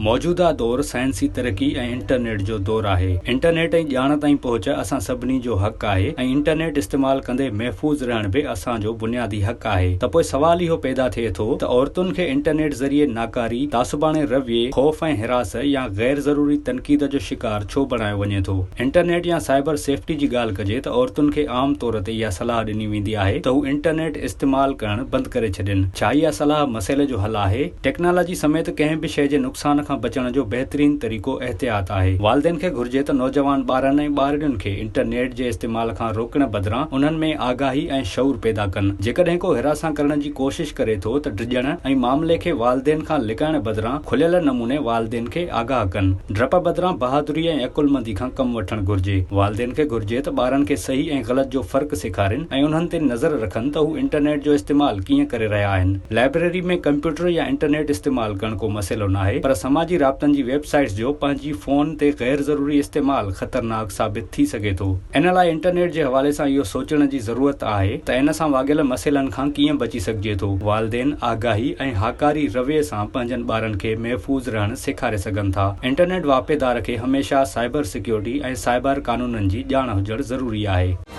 موجوده دور سائنسي ترقي ۽ انٽرنيٽ جو دور آهي. انٽرنيٽ ۽ ڄاڻ تائين پهچ اسان سڀني جو حق آهي ۽ انٽرنيٽ استعمال ڪندي محفوظ رهڻ به اسان جو بنيادي حق آهي ته پوء سوال اهو پيدا ٿئي ٿو ته عورتن کي انٽرنيٽ ذريعي ناڪاري، تعصباڻي رويي، خوف ۽ هراس يا غير ضروري تنقيد جو شڪار ڇو بڻايو وڃي ٿو؟ انٽرنيٽ يا سائبر سيفٽي جي ڳالهه ڪجي ته عورتن کي عام طور تي اها صلاح ڏني ويندي آهي ته هو انٽرنيٽ استعمال ڪرڻ بند ڪري ڇڏين. ڇا اها صلاح مسئلي جو حل آهي؟ ٽيڪنالاجي سميت ڪنهن به شيء جي نقصان کان بچڻ جو بهترين طريقو احتياط آهي. والدين کي گهرجي ته نوجوان ٻارن ۽ ٻارڙين کي انٽرنيٽ جي استعمال کان روڪڻ بدران انهن ۾ آگاهي ۽ شعور پيدا ڪن. جيڪڏهن ڪو هراسان ڪرڻ جي ڪوشش ڪري ٿو ته ڊڄڻ ۽ معاملي کي والدين کان لڪائڻ بدران کليل نموني والدين کي آگاهه ڪن. ڊپ بدران بهادري ۽ عقلمندي کان ڪم وٺڻ گهرجي. والدين کي گهرجي ته ٻارن کي صحيح ۽ غلط جو فرق سيکارين ۽ انهن تي نظر رکن ته هو انٽرنيٽ جو استعمال ڪيئن ڪري رهيا آهن. لائبريري ۾ ڪمپيوٽر يا انٽرنيٽ استعمال ڪرڻ ڪو مسئلو ناهي پر سماجي رابطن جي ويب سائيٽس جو پنهنجي فون تي غير ضروري استعمال خطرناڪ ثابت ٿي سگهي ٿو. ان لاء انٽرنيٽ جي حوالي سان اهو سوچڻ جي ضرورت آهي ته ان سان واڳيل مسئلن کان ڪيئن بچي سگهجي ٿو. والدين آگاهي ۽ هاڪاري رويي سان پنهنجن ٻارن کي محفوظ رهڻ سيکاري سگهن ٿا. انٽرنيٽ واهپيدار کي هميشه سائبر سيڪيورٽي ۽ سائبر قانونن جي ڄاڻ هجڻ ضروري آهي.